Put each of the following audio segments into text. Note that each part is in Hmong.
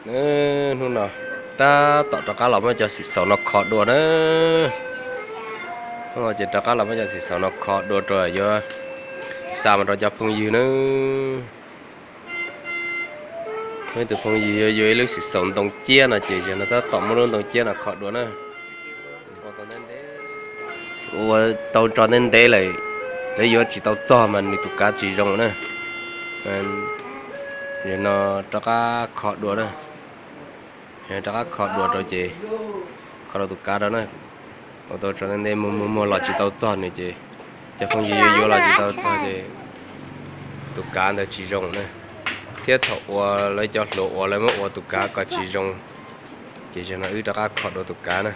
Hnub no tab tom rov qab los muab cov xim xaus no kho dua na. Hnub no ces rov qab los muab cov xim xaus no kho dua rau yuav xa mus rau cov phooj ywg na. Muaj ib tug phooj ywg yuav yuav ib lub xim xaus ntoo ciab no ces zaum no tab tom muab lub ntoo ciab no kho dua na. Ua tau tso ntev ntev lawm, lawv yuav tsis tau txog mas nws tus kav tsis zoo na. Zaum no rov qab kho dua na. Rov qab kho dua rau ces kho rau tus kav rau na. Ua tau tso ntev ntev muag muag muag los tsis tau txog nws ces cov phooj ywg yuav yuav los tsis tau txog ces tus kav ntawd tsis zoo na. Thiab thaum ua lawv cov hluas ua lawv muab ua tus kav kom tsis zoo, ces zaum no wb rov qab kho dua tus kav na.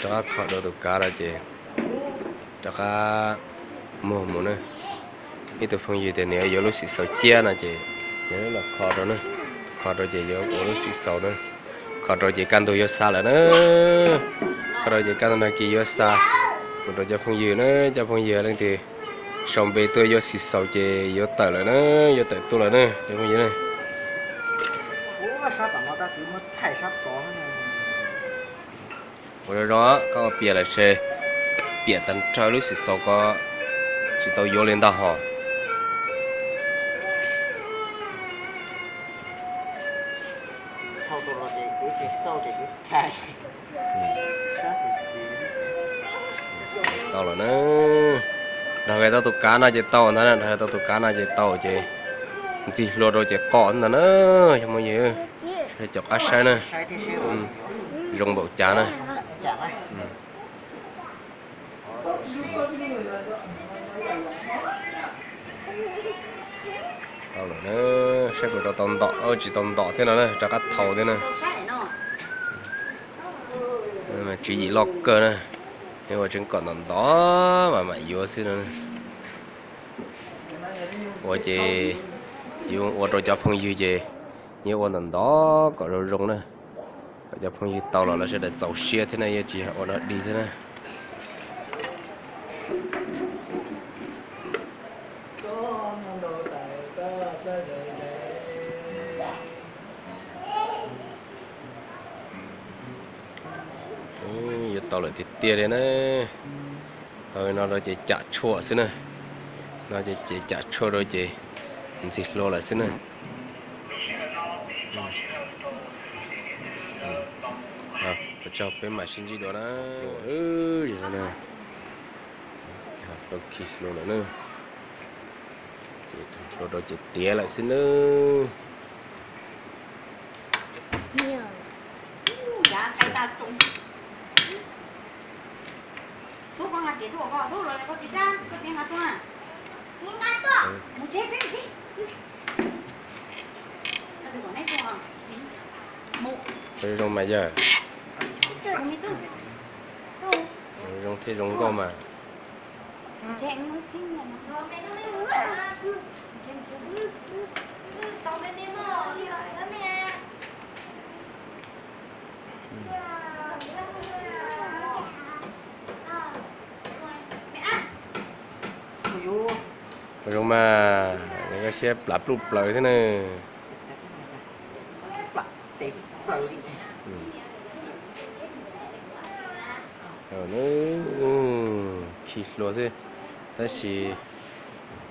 Rov qab kho dua tus kav rau ces rov qab muag mus na. Ib tug phooj ywg tias nws yuav lub xim xaus ciab no ces nws los kho rau na. Kho rau ces yuav ua lub xim xaus na. Kho rau ces kaj ntug yuav xa lawm na. Kho rau ces kaj ntug no ces yuav xa mus rau cov phooj ywg na. Cov phooj ywg leej twg sau npe tuaj yuav xim xaus ces yuav tawm lawm na, yuav tawm tuaj lawm na cov phooj ywg na. Ua zoo zoo, koj ua piam lawm ces piam tag nrho lub xim xaus ko tsis tau yuav li ntag hos. Tau lawm na. Dag tau tus kav no ces tau ntag, dag tau tus kav no ces tau ces ntxig hlua rau ces qoj ntag na. Cov phooj ywg, caum qab saib na. Zoo npaum cas na. Tau lawm na, saib puas tau tau ntom, tsis tau ntom thiab no na, rov qab thau thiab na. Tswv yim loj kawg na, ua tseeb kom ntom ntom mas mam yuav xwb no. Ua ces yuav ua rau cov phooj ywg ces yeej ua ntom ntom kom zoo zoo na, kom cov phooj ywg tau los lawv sawv daws txaus siab thiab na, yeej tsis ua dog dig thiab na. Yuav tau lawm tiag tiag li na. Tau no rau ces cam tshuam xwb na. No ces cam tshuam rau ces ntxig hlua lawm xwb na. Ua tsaug, peb mam sib ntsib dua na. Khi hlua lawm na. Ces hlua rau ces tiav lawm xwb na. Zoo mas yawg. Zoo thiab zoo nkauj mas. Zoo mas, koj siab plav pluj plaws thiab na. Khi hlua xwb, tab sis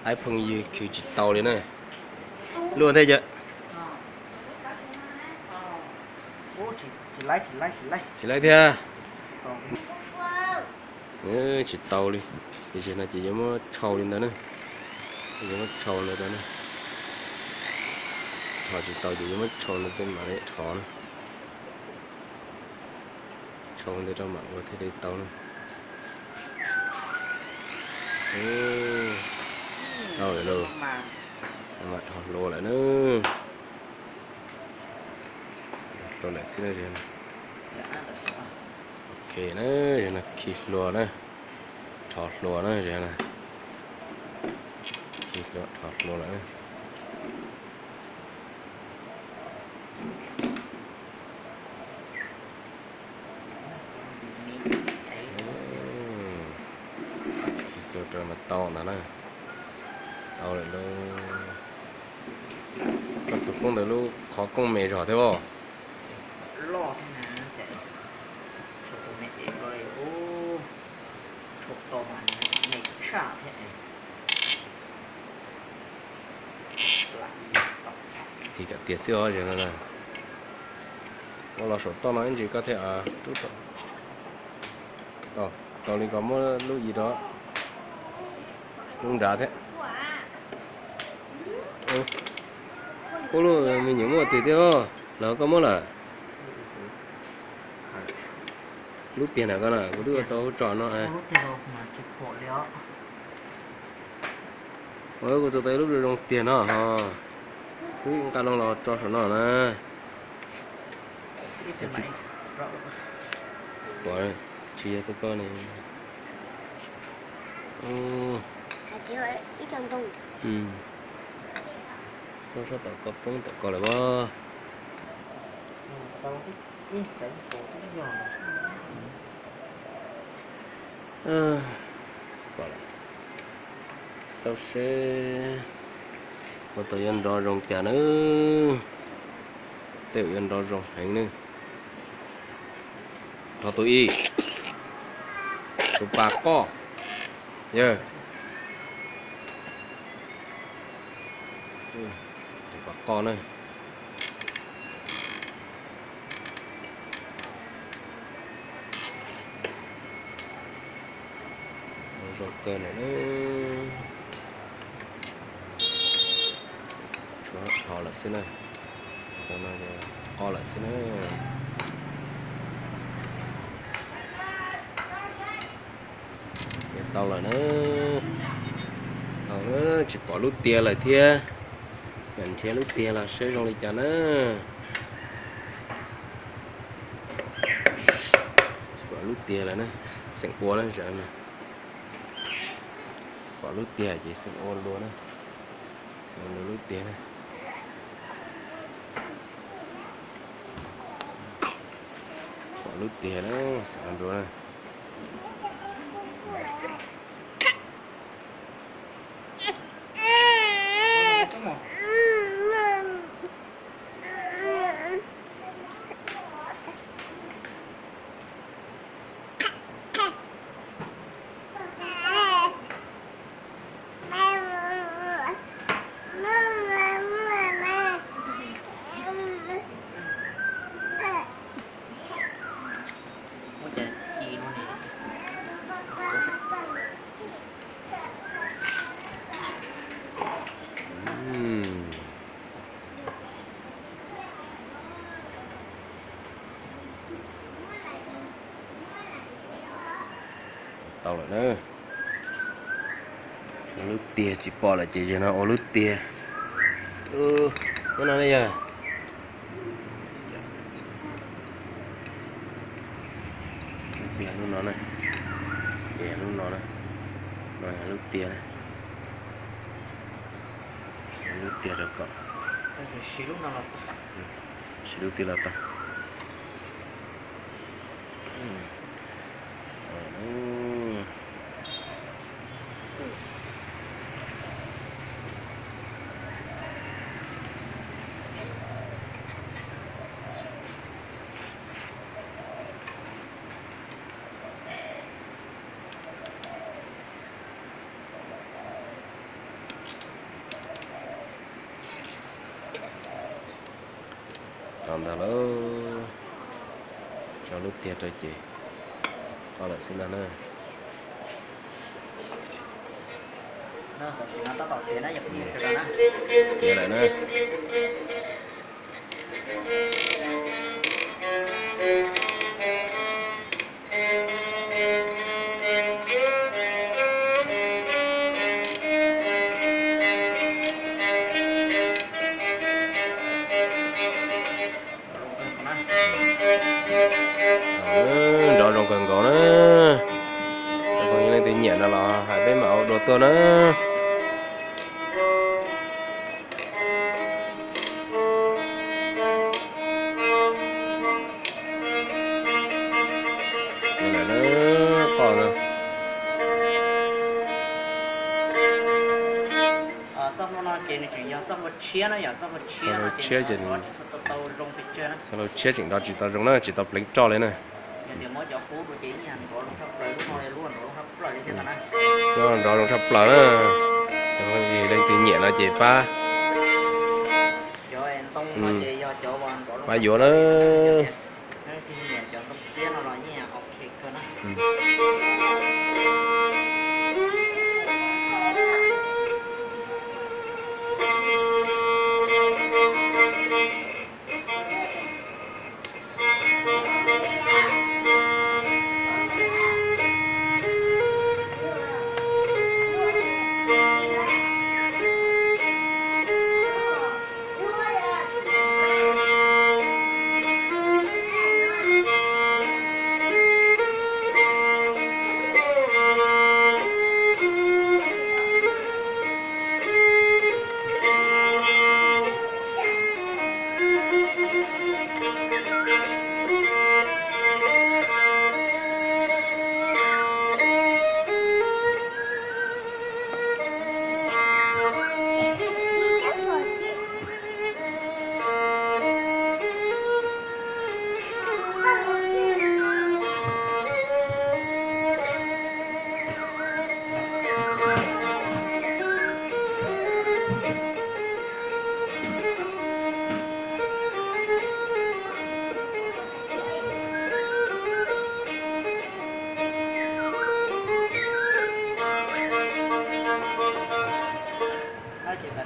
aib phooj ywg khwv tsis tau li na. Luaj thiab yawg. Tsis laib thiab. Tsis tau li. Ces no ces yuav muab tshau li ntawd na. Yuav muab tshau ntawd rau na. Rho tsis tau ces yuav muab tshau ntawd tej mam li rho na. Tshau ntawd rau mam ua thiaj li tau na. Tau lawm lauj. Mam rho hlua lawm na. Hlua lawm xwb na. Ok na, zaum no khi hlua na. Rho hlua na, zaum no. Khi hlua, rho hlua lawm na. Khi hlua rau mas tau ntag na. Tau lawm lauj. Koob ntawd lub qhov koob me zog thiab os. Tig kam tiag xwb os, ua los saum toj no ib ntsis koj thiaj rub tau. Tau li ko muab lub i rau lub nrad thiab. Ub, lub me nyuam muaj twg thiab os, los koj muab lawm. Lub tiag ntawm ko na kuv twb ua tau hauv tso no. Ua kuv txog tau ib lub zoo tiag no ho. Twb nqa loo los tso saum no na. Pom tsis yog tus ko ne. Xauj sab tom ko poob tom ko lawm as. Xauj seb ua tau yuav nrov zoo cas nawb. Tej zaum yuav nrov zoo heev nawb. Qhov tus ib, tus pas qoj, yog tus pas qoj na. Zoo kawg lawm na. Tshuav dhos lawm xwb na. Qoj lawm xwb na. Tau lawm na. Tsis pom lub tiag lawm thiab. Nrhiav lub tiag los seb zoo li cas na. Tsis pom lub tiag lawm na. Xeem ua na. Pom lub tiag ces xeem ua dua na. Xeem ua dua lub tiag na. Pom lub tiag na, xeem ua dua na. Tau lawm na. Lub tiag tsis pom lawm ces yog no ua lub tiag. Ub, lub no ne yog. Lub tiag lub no na. Tiag lub no na. No yog lub tiag na. Lub tiag rau kom siv lub tiag los tau. Tau ntag lauj. Tso lub tiag rau ces tau lawm xwb ntag na. Tiag lawm na. Nrov zoo kawg nkaus na. Leej twg nyiam no los hais peb mam ua dua tuaj na. Txoj hlua no ces nws tseem yog txoj hlua Txog lub tshiab ces, txog lub tshiab tseem nrov tsis tau zoo na, tsis tau pleev roj li na. Nrov zoo tshaj plaws na. Leej twg nyiam no ces pab, pab yuav na.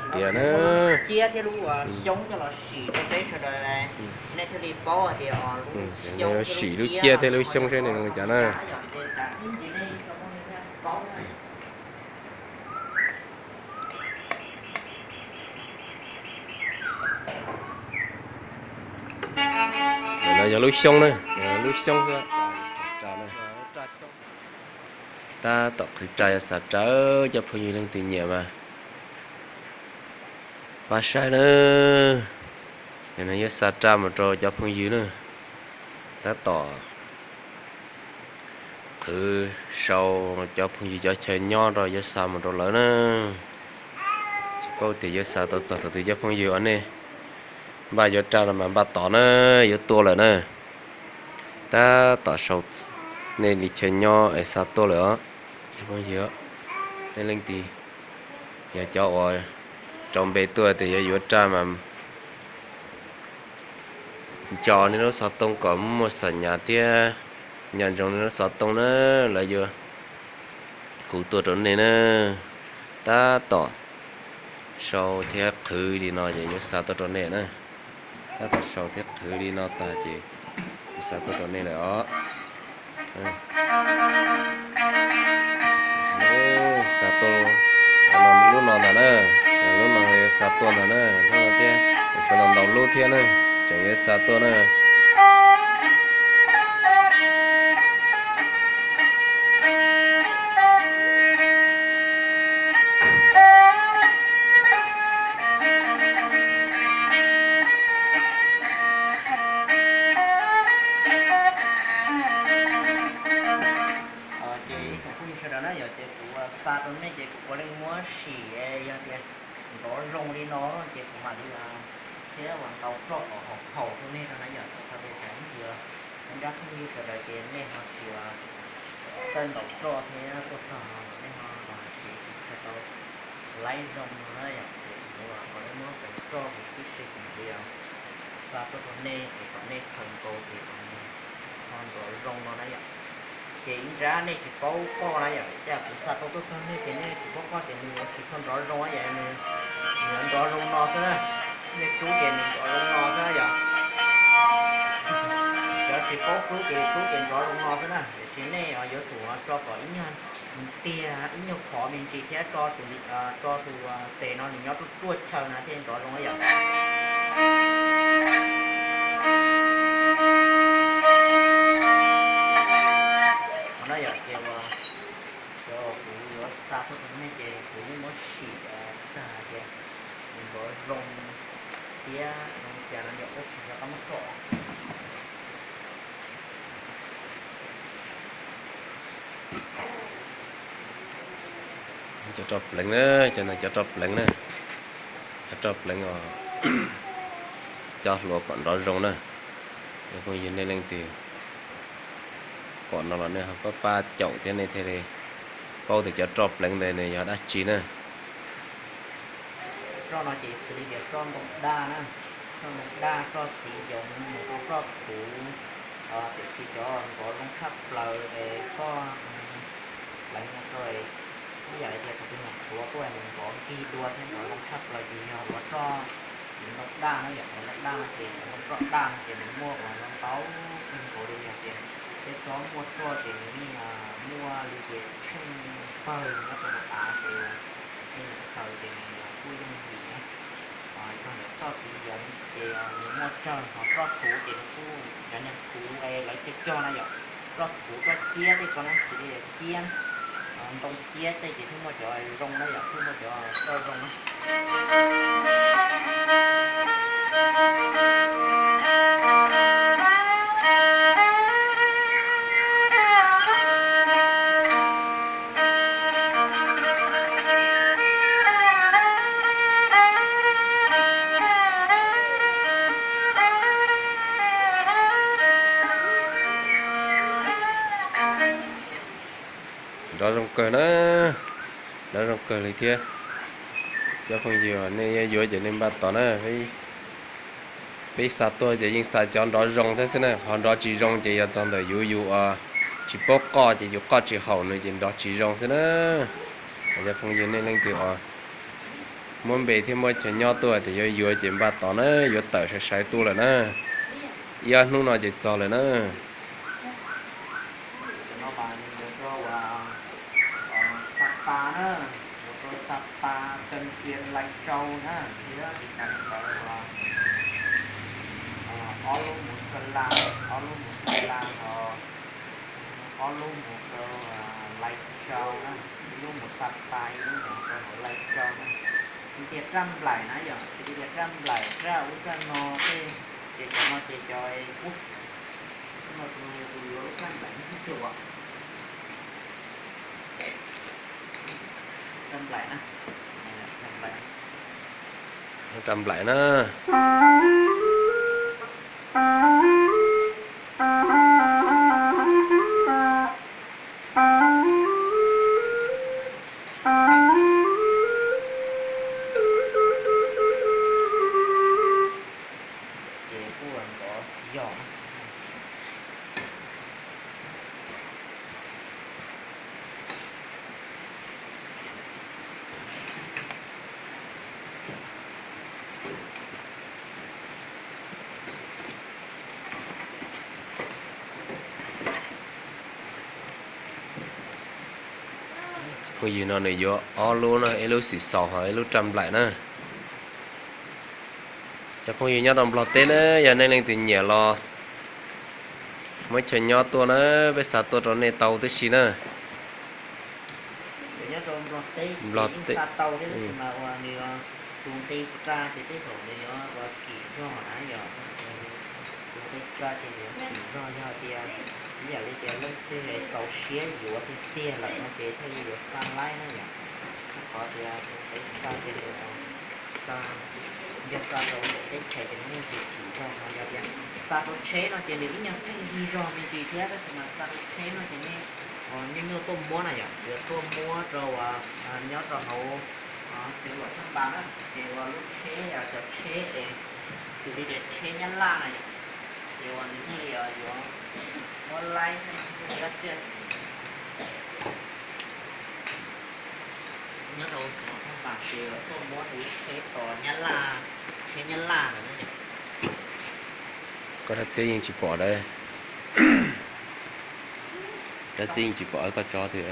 Tias na, lub ciab thiab lub xyoob coj los sim rau peb sawv daws, nej thiaj li paub tias sim lub ciab thiab lub xyoob seb nws zoo li cas na. No yog lub xyoob na, lub xyoob. Tab tom qhwv raj yuav xa raj, cov phooj ywg leej twg nyiam mas pab saib na. Yog no yuav xa raj mus rau cov phooj ywg na. Tab tom qhwv sau cov phooj ywg cov chaw nyob rau yuav xa mus rau lawv na. Tsis paub tias yuav xa tau txog thaum twg cov phooj ywg os. Nej npaj yuav raj no mas npaj tod na, yuav tuaj lawm na. Tab tom sau nej li chaw nyob es xa tuaj lawm os. Cov phooj ywg, nej leej twg yog cov uas rau npe tuaj tias yuav yuav raj mas nco nej lub xov tooj kom muaj xam nyas thiab nco ntsoov nej lub xov tooj na, lawv yuav hu tuaj rau nej na. Tab tom sau thiab qhwv li no ces yuav xa tuaj rau nej na. Tab tom sau thiab qhwv li no tag ces yuav xa tuaj rau nej lawm os. Xa tuaj lub no ntag na, lub no yuav xa tuaj ntag na, lub no thiab, xyov no ntau lub thiab na, tseem yuav xa tuaj na. Ces ib tsoom phooj ywg sawv daws na yom, ces kuv xa rau nej ces kuv puav leej muab sim, yog tias nrov zoo li no ces kuv mam li thiab uas ntaus roj kom haum haum rau nej rau na yom. Txawm tias xav ib ntsis nrab phooj ywg sawv daws ces nej ho tsis txawj ntaus roj thiab tuaj txog nej ho los hais tias tsis tshua tau laib zoo no na yom, ces kuv puav leej muab ntaus roj kuv tib si kuv mam li xa tuaj rau nej es kom nej khaws nkaus ces kom nws ho nrov zoo no na yom. Ces ib nrab nej tsis paub poj na yom, cas kuv xa tau tuaj txog nej ces nej tsis paub poj ces nws yuav tsis tshua nrov zoo yom, nws yuav nrov zoo no xwb na. Nej rub ces nws nrov zoo no xwb na yom. Cov tsis paub rub ces rub ces nrov zoo no xwb na. Tiam sis nej yuav tsum tso kom ib nyuag tiag, ib nyuag phov me ntsis thiab tso tus, tso tus tes no nws nyob ruaj ruaj chaw na thiaj nrov zoo na yom. Qhov no yom, ces uas cov kuv yuav xa tuaj rau nej ces kuv yeej muab sim tag hais tias nws nrov zoo thiab zoo li cas no yom, tab sis rov qab muab roj. Cov roj pleev na, cov no cov roj pleev na, cov Roj pleev os, cov hluas kom nrov zoo na. Yog phooj ywg nej leej twg pom no los nej ho pab pab caum thiab nej thiaj li paub tias cov roj pleev ntawd nws yog dab tsi na. Roj no ces xws li tias roj ntoo daj na, roj ntoo daj, roj txiv yoov, roj thuv, tiam sis cov nkov zoo tshaj plaws es koj pleev no rau, ib yam li tias thaum twg nyuam qhuav tuaj nws nkov nkig dua thiab nkov zoo tshaj plaws ces yog ua roj txiv ntoo daj na. Yog cov ntoo daj no ces cov ntoo roj daj no ces nws muaj ua ntau kawg nkaus li, yog tias tej tsob muaj roj ces nws yeej muaj li ces tsheej pawg nyob rau hauv av ces tej niam taws ces nws kuj yooj yim na. Yog ntawm roj txiv yoov ces nws muaj tsawg, ho roj thuv ces nws kuj, cov niag thuv lawv cog cog na yom, roj thuv, roj ciab tej ko na, xws li ciab, ntoo ciab tej ces thiaj muaj cov zoo na yom, thiaj muaj cov roj zoo na. Nrov zoo kawg na, nrov zoo kawg li thiab. Cov phooj ywg, nej yuav yuav ces nej npaj tos na. Peb xa tuaj ces yeej xa cov nrov zoo thiab xwb na, ho nrov tsis zoo ces yog txog ntawm yus, yus tsis paub qoj ces yus qoj tsis haum nws ces nrov tsis zoo xwb na. Cov phooj ywg, nej leej twg muab npe thiab muab chaw nyob tuaj tias yuav yuav ces npaj tos na, yuav tawm sai sai tuaj lawm na. Ib ob hnub no ces txog lawm na. Cov no mas nws mus rau Sa Pa na, mus rau Sa Pa, Kawg Kias, Lais Tsau na, thiab tsis tas li ntawd, ob lub mus Sa La, ob lub mus Sa La, ho ob lub mus rau Lais Tsau na, ib lub mus Sa Pa, ib lub mus rau hauv Lais Tsau na. Xws li tias raj nplaim na yom, xws li tias raj nplaim, raj ub raj no tej, ces cov no ces cov ub, no tus no yog tus yuav lub raj nplaim, raj nplaim na, raj nplaim na. Ces kuj nkov yog. Phooj ywg, no nws yuav ob lub na, ib lub xim xaus ho ib lub raj nplaim na. Cov phooj ywg nyob rau Nplog teb na, yog nej leej twg nyiam los muab chaw nyob tuaj na, peb xa tuaj rau nej tau tib si na. Nyob rau Nplog teb, Nplog teb, tus nqi xa ces tej zaum nws yuav ua kim zog na yom. Tus nqi xa ces nws yuav kim zog, yog tias ib yam li tias leej twg txaus siab yuav tiag tiag lawm no ces thiaj li yuav xa laib na yom. Rau qhov tias tus nqi xa ces nws xa, yog xa rau teb chaws ces nws yeej tsis kim zog, ho yog tias xa rau tsheb no ces nws ib nyuag pheej yig zog me ntsis thiab, tab sis mas xa rau tsheb no ces nej nyuaj nyuaj tuaj muab na yom, yuav tuaj muab rau uas nyob rau hauv xeev Luam Thaj Npas na, ces uas lub tsheb, cov tsheb es xws li tias tsheb Nyab Laj na yom, ces uas nws thiaj li yuav muab laib thiab no thiaj li dab tsi. Nyob rau xeev Luam Thaj Npas ces tuaj muab tus tsheb tos Nyab Laj, tsheb Nyab Laj lawm na. Koj dab txiab yeej tsis pom lawm. Dab txiab yeej tsis pom koj tso twg.